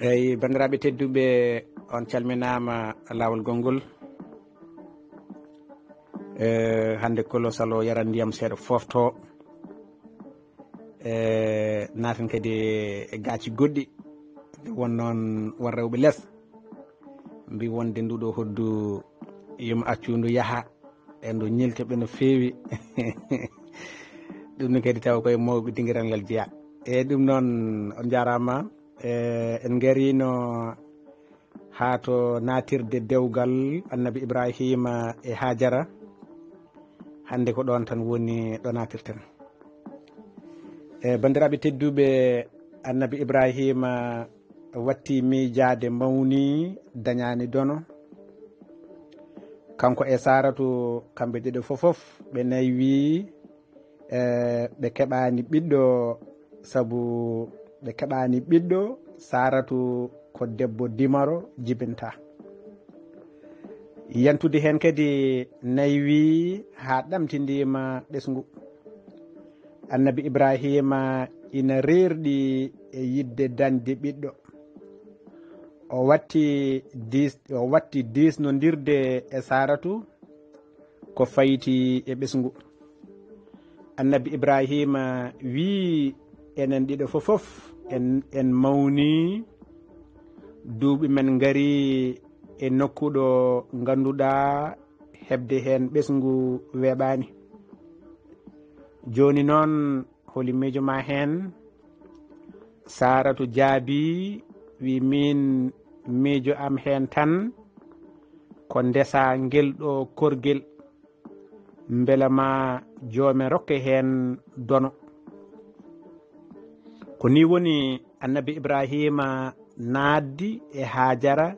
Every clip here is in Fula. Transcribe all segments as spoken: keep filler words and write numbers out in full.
Eyi, banndiraaɓe tedduɓe, on calminaama laawol gonngol. Eh, hannde kolo salo yara ndiyam seeɗa fofto. Eh, naaten kadi e gaaci goɗɗi. Nde won noon won rewɓe les. Mbi wonde nduɗo hoddu yum accu ndu yaha. E ndu ñilta ɓe no feewi. Ɗum ne kadi tawa koye mawɓe dingiral ngal jeya. E ɗum noon, on njaaraama. Eh, en ngarino haa to naatirde dewgal Annabi Ibrahima e Hajara. Hannde ko ɗoon tan woni ɗo naatirten. E banndiraaɓe tedduɓe, Annabi Ibrahima watti miijaade mawni, dañaani dono. Kanko e Saaratu, kamɓe ɗiɗo fof fof, ɓe naywi, eh, ɓe keɓaani ɓiɗɗo, sabu ɓe keɓaani ɓiɗɗo, Saaratu ko debbo dimaro jibinta. Yantude heen kadi naywi haa ɗamtindiima ɓesngu. Annabi Ibrahima ina reerɗi e yiɗde dañde ɓiɗɗo. O watti diis-, o watti diisnondirde e Saaratu ko fayti e ɓesngu. Annabi Ibrahima wii, enen ɗiɗo fof fof en, en mawni duuɓi men ngari e nokku ɗo ngannduɗaa heɓde heen ɓesngu weeɓaani. Jooni noon, holi miijo ma heen? Saaratu jaabii, wi, miin miijo am heen tan ko ndesa ngel ɗo korgel, mbela ma joome rokke heen dono. Ko nii woni Annabi Ibrahima naatdi e Hajara,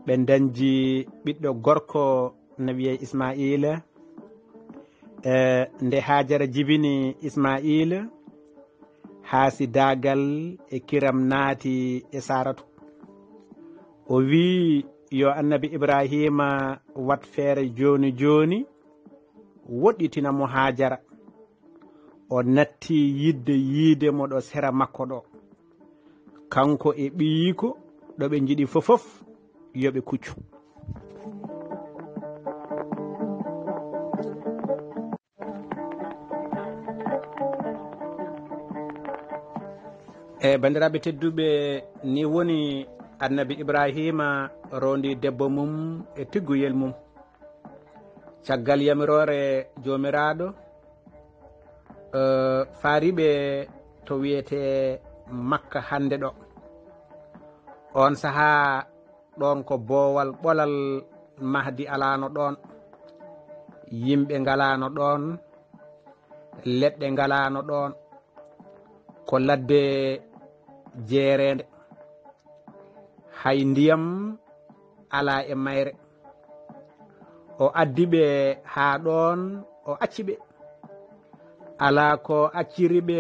ɓe ndañdi ɓiɗɗo gorko na wiyee Ismaila. E, nde Hajara jibini Ismaila, haasidaagal e kiram naati e Saaratu. O wii yo Annabi Ibrahima wat feere jooni jooni, woɗɗitina mo Hajara. O natti yiɗde yiide mo ɗo sera makko ɗo. Kanko e ɓiyiiko ɗo ɓe njiɗi fof fof, yo ɓe kuccu. E banndiraaɓe tedduɓe, ni woni Annabi Ibrahima rondi debbo mum e tigguyel mum. Caggal yamiroore Joomiraaɗo, eh, faari ɓe to wiyetee Makka hannde ɗo. Oon sahaa, ɗoon ko boowal ɓolal Mahdi alaano ɗoon. Yimɓe ngalaano ɗoon, leɗɗe ngalaano ɗoon, ko ladde jeereende. Hay ndiyam alaa e mayre. O addi ɓe haa ɗoon, o acci ɓe. Alaa ko acciri ɓe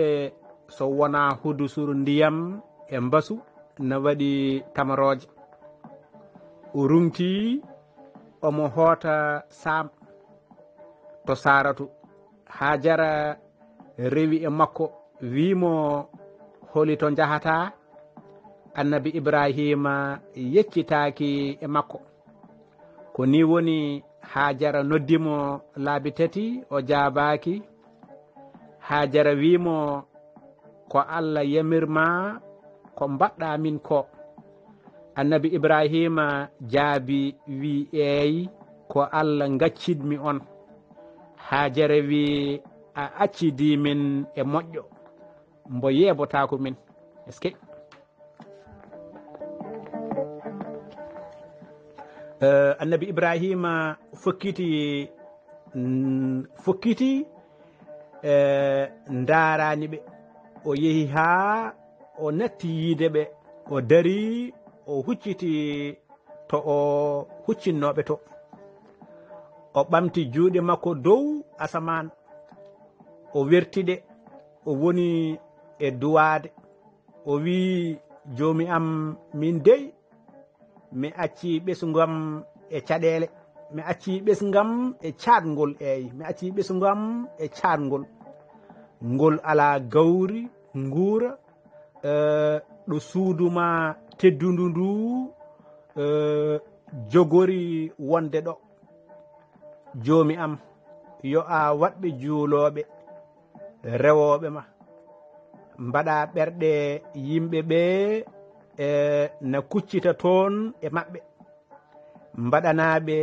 so wonaa hudusuru ndiyam e mbasu na waɗi tamarooje. O ruŋti, omo hoota Saam to Saaratu. Hajara rewi e makko, wii mo, holi to njahataa? Annabi Ibrahima yeccitaaki e makko. Ko nii woni Hajara noddi mo laabi tati, o jaabaaki. Hajara wii mo, ko Alla yamir ma ko mbaɗɗaa min ko. Annabi Ibrahima jaabi, wii, eey, ko Alla ngaccid mi on. Hajara wii, a accidi min e moƴƴo, mbo yeebotaako min. Est-ce que? Eh, Annabi Ibrahima fokkiti, mm, fokkiti, eh, ndaarani ɓe. O yehi haa o natti yiide ɓe. O dari, o hucciti to o huccinnooɓe to. O ɓamti juuɗe makko dow asamaan. O werti ɗe. O woni e duwaade. O wii, joomi am, min dey, mi acci ɓesngu am e caɗeele, mi acci ɓesngu am e caatngol, eey, mi acci ɓesngu am e caatngol. Ngol alaa gawri, nguura, eh, ɗo suudu ma teddundu ndu, eh, jogori wonde ɗo. Joomi am, yo a waɗɓe juulooɓe, rewooɓe ma. Mbaɗa ɓerɗe yimɓe ɓe, eh, na kuccita toon e maɓɓe. Mbaɗanaaɓe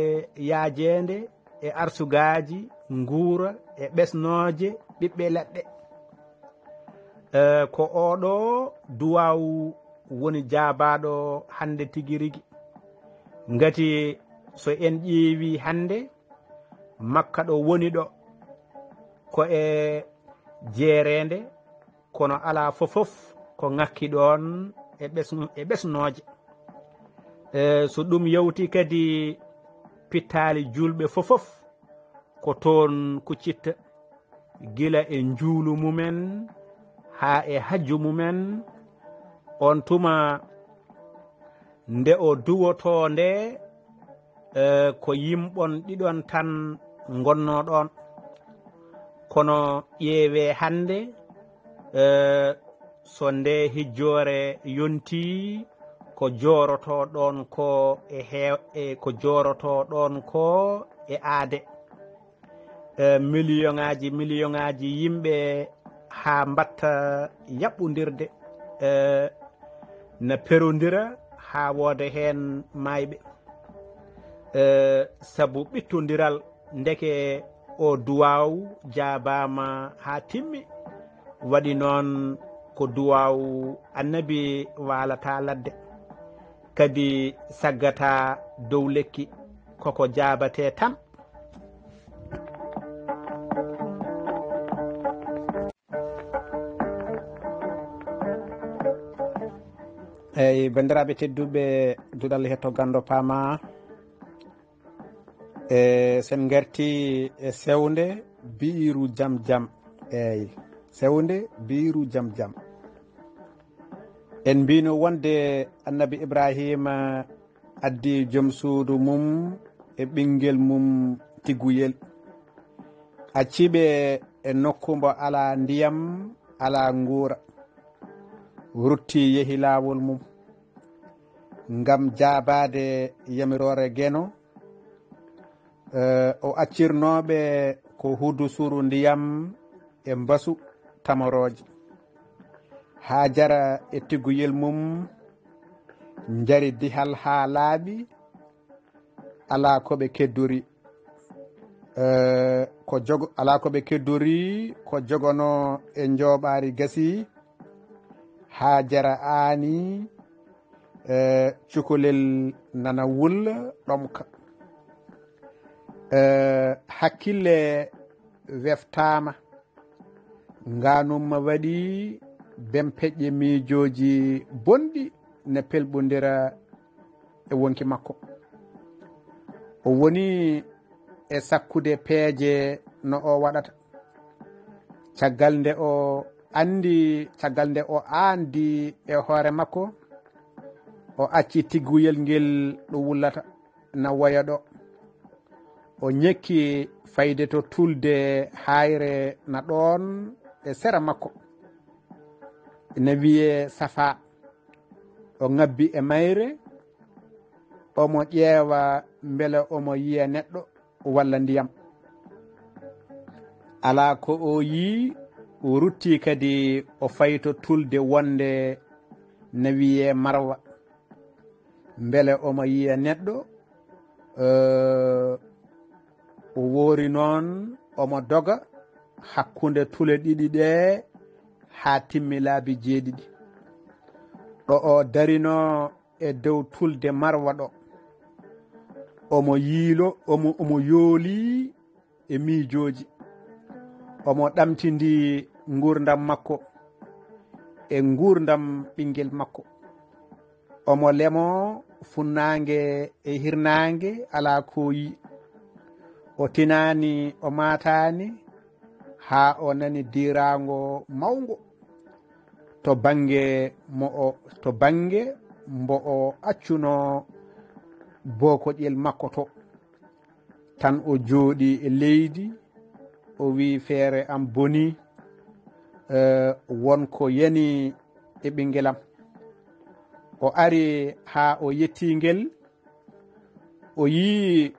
yaajeende e arsugaaji nguura e ɓesnooje ɓiɓɓe leɗɗe. Eh, ko oɗo duwaawu woni jaabaaɗo hannde tigi rigi. Ngati so en ƴeewi hannde, Makka ɗo woni ɗo, ko e jeereende, kono alaa fof fof ko ŋakki ɗoon e ɓes-, e ɓesnooje. E so ɗum yawti kadi pittaali juulɓe fof fof, ko toon kuccitta, gila e njuulu mumen haa e hajju mumen. On tuma nde o duwotoo nde, eh, ko yimɓon ɗiɗon tan ngonnoo ɗoon. Kono ƴeewee hannde, eh, so nde hijjoore yontii, ko joorotoo ɗoon ko e heew-, e ko joorotoo ɗoon ko e aade. Eh, miliyoŋaaji, miliyoŋaaji yimɓe haa mbaɗta yaɓɓondirde, eh, na perondira haa wooda heen maayɓe. Eh, sabu ɓittondiral, ndeke o duwaaw jaabaama haa timmi. Waɗi noon ko duwaaw annabi waalata ladde, kadi saggata dow lekki, koko jaabatee tan. Eyi, banndiraaɓe tedduɓe, duɗal hetto ganndo paama. E sen ngarti e sewnde biiru jam jam. Eyi, sewnde biiru jam jam. En mbino wonde annabi Ibrahima addi joom suudu mum e ɓinngel mum tiguyel. Acci ɓe e nokku mbo alaa ndiyam, alaa nguura. Rutti yehi laawol mum. Ngam jaabaade yamiroore Geno, eh, o accirnooɓe ko hudusuru ndiyam e mbasu tamorooje. Haajara e tiguyel mum njari dihal haa laaɓi, alaa ko ɓe keddori. Eh, ko jogo-, alaa ko ɓe keddori, ko jogonoo e njooɓaari gasi, Haajara aani, eh, cukalel nana wulla ɗomka. Eh, hakkille weftaama. Ngaanumma waɗi bempeƴƴe miijooji bonɗi ne pelɓondira e wonki makko. O woni e sakkude peeje no o waɗata. Caggal nde o anndi, caggal nde o aandi e hoore makko, o acci tigguyel ngel ɗo wullata. Na woya ɗo. O ñekki fayde to tulde haayre na ɗoon e sera makko. Ina wiyee Safa. O ŋabbi e mayre, omo ƴeewa mbele omo yiya neɗɗo walla ndiyam. Alaa ko o yii, o rutti kadi o fayi to tulde wonde na wiyee Marwa. Mbele omo yiya neɗɗo, eh, o woori noon, omo doga hakkunde tule ɗiɗi ɗe haa timmi laabi jeeɗiɗi. Ɗo o darinoo e dow tulde Marwa ɗo, omo yiilo, omo, omo yooli e miijooji. Omo ɗamtindi nguurndam makko e nguurndam ɓinngel makko. Omo lemo funnaange e hirnaange alaa ko yii. O tinaani, o maataani, haa o nani diiraango mawngo to bannge mo o, to bannge mbo o accunoo bookoƴel makko to. Tan o jooɗii e leydi, o wiyi, "Feere am bonii, eh, won ko yani e ɓinngel am." O ari haa o yettii ngel, o yii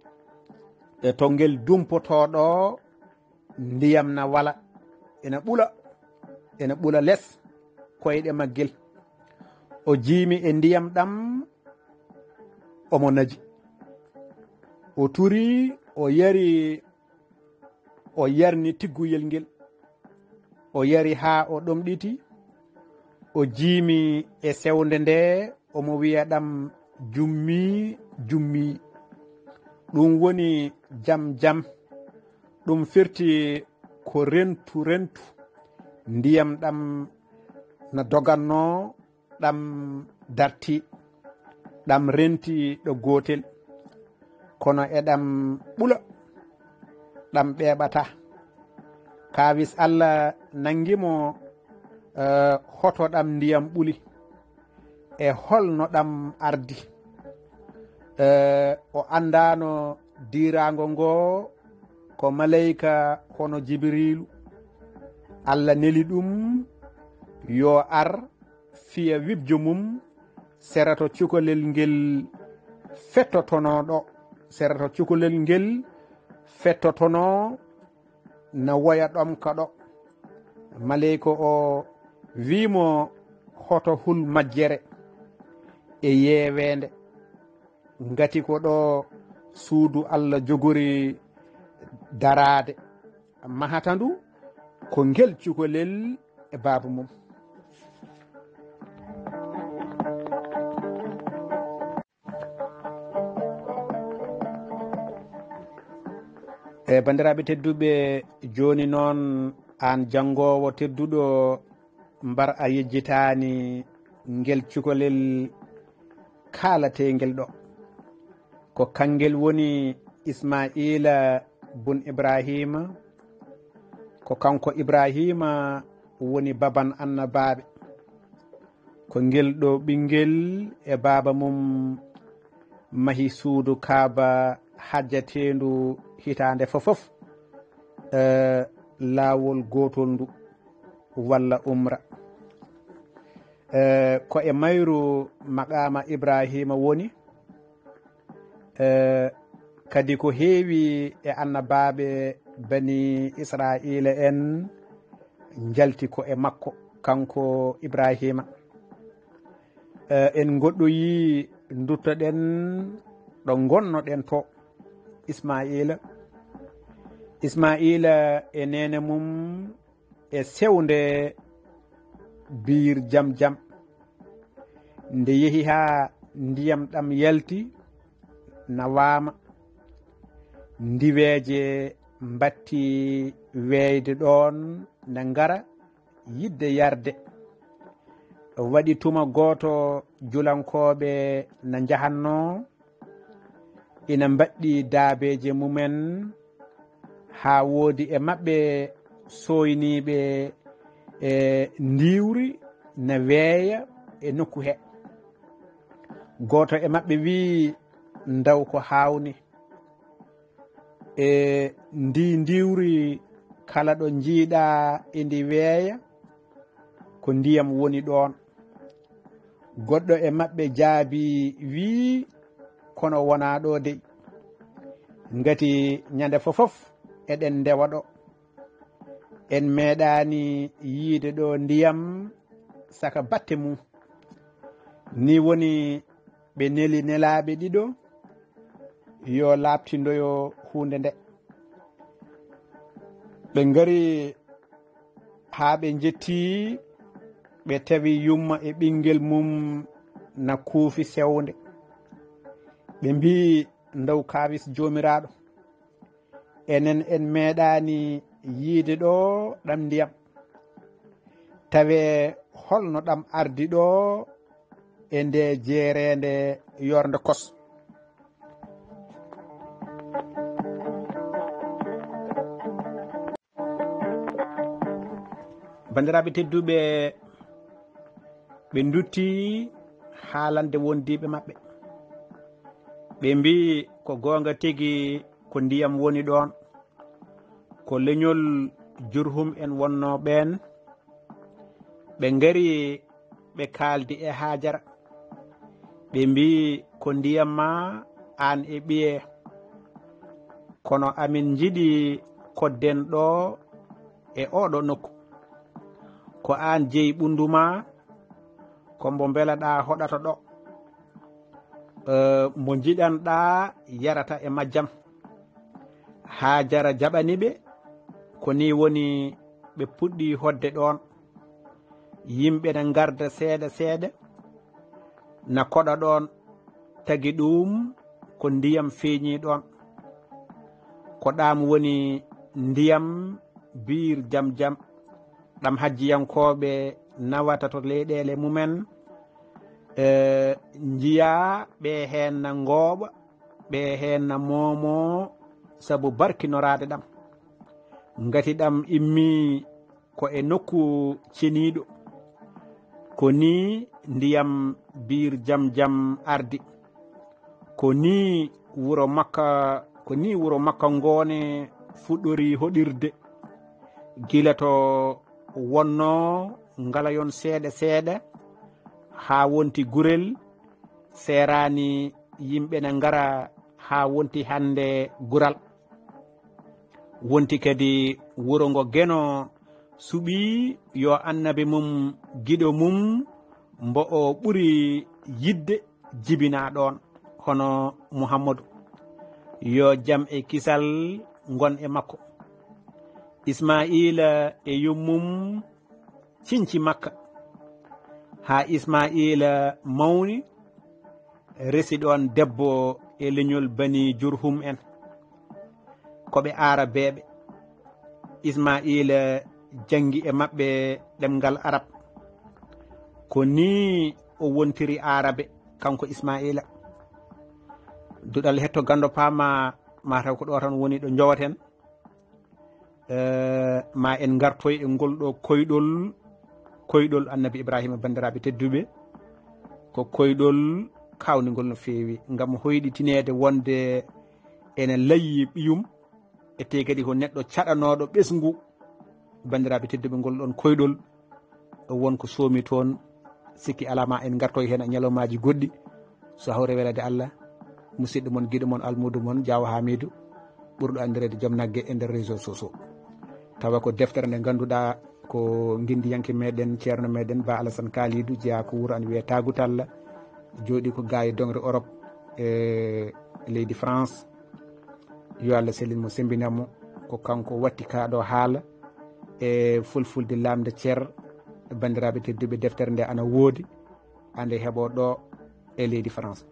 e to ngel dumpotoo ɗoo, ndiyam na wala, ena ɓula, ena ɓula les koyɗe maggel. O jiimi e ndiyam ɗam, omo naji. O turi, o yari, o yarni tigguyel ngel. O yari haa o ɗomɗiti. O jiimi e sewnde nde, omo wiya ɗam, "Jummi, jummi." Ɗum woni jam jam. Ɗum firti ko rentu rentu. Ndiyam ɗam na dogannoo, ɗam darti, ɗam renti ɗo gootel. Kono eɗam ɓula, ɗam ɓeeɓata. Kaawis Alla nanngi mo, eh, hoto ɗam ndiyam ɓuli, e hol no ɗam ardi. Eh, o anndaano diiraango ngo ko maleyka hono Jibiriilu. Alla neli ɗum yo ar fiya wibjo mum, sera to cukalel ngel fettotonoo ɗo, sera to cukalel ngel fettotonoo, na woya ɗomka ɗo. Maleyko o wii mo, "Hoto hul majjere e yeeweende, ngati ko ɗo suudu Alla jogori daraade, mahata ndu ko ngel cukalel e baaba mum." E, banndiraaɓe tedduɓe, jooni noon, aan janngoowo tedduɗo, mbar a yejjitaani ngel cukalel kaalateengel ɗo. Ko kangel woni Ismaa'iila bun Ibraahiima, ko kanko Ibraahiima woni baban annabaaɓe. Ko ngel ɗo ɓinngel e baaba mum mahi suudu Kaaba hajjateendu hitaande fof fof, eh, laawol gootol ndu walla umra. Eh, ko e mayru maqaama Ibraahiima woni, eh, kadi ko heewi e annabaaɓe Bani Israa'iila en njalti ko e makko, kanko Ibraahiima. Eh, en ngoɗɗoyii, nduttoɗen ɗo ngonnoɗen to Ismaa'iila. Ismaa'iila e neene mum e sewnde biir jam jam. Nde yehi haa ndiyam ɗam yalti, na waama. Ndiweeje mbatti weeyde ɗoon, na ngara yiɗde yarde. Waɗi tuma gooto, julankooɓe na njahannoo, ina mbaɗɗi daabeeje mumen, haa woodi e maɓɓe sooyniiɓe e ndiwri na weeya e nokku he. Gooto e maɓɓe wiyi, "Ndaw ko haawni. E ndi ndiwri, kala ɗo njiiɗaa e ndi weeya, ko ndiyam woni ɗoon." Goɗɗo e maɓɓe jaabii, wiyi, "Kono wonaa ɗo dey. Ngati ñande fof fof eɗen ndewa ɗo. En meeɗaani yiide ɗo ndiyam saka batte mum." Ni woni ɓe neli nelaaɓe ɗiɗo yo laaɓtindoyo huunde nde. Ɓe ngari haa ɓe njettii, ɓe tawi yumma e ɓinngel mum na kuufi sewnde. Ɓe mbii, "Ndaw kaawis Joomiraaɗo, enen en meeɗaani yiide ɗo ɗam ndiyam. Tawe holno ɗam ardi ɗo e nde jeereende yoornde kos?" Banndiraaɓe tedduɓe, ɓe ndutti haalande wondiiɓe maɓɓe. Ɓe mbii, "Ko goonga tigi, ko ndiyam woni ɗoon. Ko leñol Jurhum en wonnoo ɓeen." Ɓe ngari, ɓe kaaldi e Haajara. Ɓe mbii, "Ko ndiyam maa aan e ɓiye, kono amin njiɗi kodden ɗoo e ooɗo nokku. Ko aan jeyi ɓunndu maa, ko mbo mbelaɗaa hoɗata ɗo, eh, mbo njiɗanɗaa yarata e majjam." Haajara jaɓani ɓe, ko nii woni ɓe puɗɗi hoɗde ɗoon. Yimɓe na ngarda seeɗa seeɗa, na koɗa ɗoon, tagi ɗuum ko ndiyam feeñi ɗoon. Ko ɗaam woni ndiyam biir jam jam, ɗam hajjiyankooɓe nawata to leyɗeele mumen, eh, njiyaa ɓe heen na ngooɓa, ɓe heen na moomoo sabu barkinoraade ɗam. Ngati ɗam immii ko e nokku ceniiɗo. Ko nii ndiyam biir jam jam ardi. Ko nii wuro Makka, ko nii wuro Makka ngoone fuɗɗori hoɗirde. Gila to wonnoo ngalayon seeɗa seeɗa, haa wonti gurel, seeraani yimɓe na ngara haa wonti hannde gural. Wonti kadi wuro ngo Geno suɓii yo annabi mum giɗo mum mbo o ɓuri yiɗde jibinaa ɗoon, hono Muhammadu, yo jam e kisal ngon e makko. Ismaa'iila e yummum cinci Makka, haa Ismaa'iila mawni, resi ɗoon debbo e leñol Bani Jurhum en. Ko ɓe Aarabeeɓe. Ismaa'iila janngi e maɓɓe ɗemngal Arab. Ko nii o wontiri Aarabe, kanko Ismaa'iila. Duɗal hetto ganndo paama, ma taw ko ɗo tan woni ɗo njowaten. Eh, ma en ngartoy e ngol ɗo koyɗol, koyɗol Annabi Ibrahima, banndiraaɓe tedduɓe. Ko koyɗol kaawningol no feewi, ngam hoyɗitineede wonde ene layyi ɓiyum, e tee kadi ko neɗɗo caɗanooɗo ɓesngu. Banndiraaɓe tedduɓe, ngol ɗon koyɗol won ko soomi toon, sikki alaa ma en ngartoy heen e ñalawmaaji goɗɗi. So hawre weleede Allah, musidɗo mon, giɗo mon, almuudo mon, Jaawo Haamiidu, ɓurɗo anndireede Joom Nagge e nder réseau sociaux. Tawa ko deftere nde ngannduɗaa ko nginndiyanke meɗen, ceerno meɗen, Ba Alassane Kalidou, jeyaa ko wuro ana wiyee Tagutal, jooɗii ko gaa e doŋre Europe e leydi France. Yo Allah sellin mo, semmbina mo, ko kanko watti kaa ɗo haala e fulfulde lamnde Ceer. Banndiraaɓe tedduɓe, deftere nde ana woodi, ande heɓo ɗo e leydi France.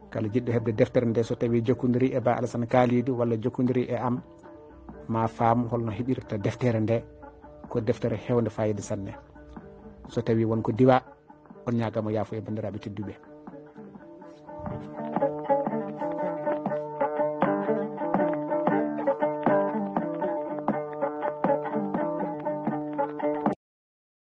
Kala jiɗɗo heɓde deftere nde, so tawi jokkondiri e Ba Alassane Kalidou walla jokkondiri e am, ma faam holno heɓirta deftere nde. Ko deftere heewnde faayiida sanne. So tawi won ko diwa, on ñaagama yaafo e banndiraaɓe tedduɓe.